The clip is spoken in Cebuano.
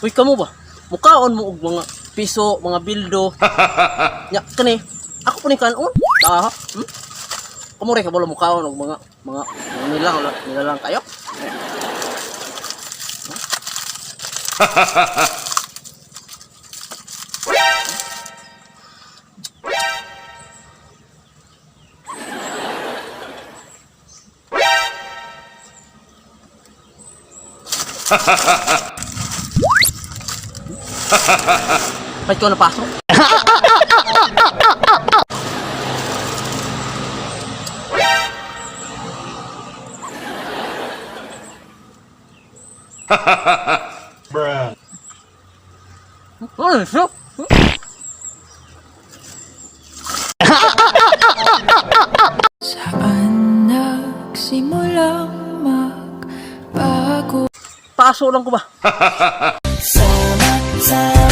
Uy, kamo ba? Mukaon mo og mga piso, mga bildo. Nya kani, ako po ni kanon. Ah, Kamo rin kabalo mukaon og mga nilang nilalang kayo. Ba't ko napasok? Bruh. Ano siya? Saan nagsimulang magbago? Paso lang ko ba? Sama-sama.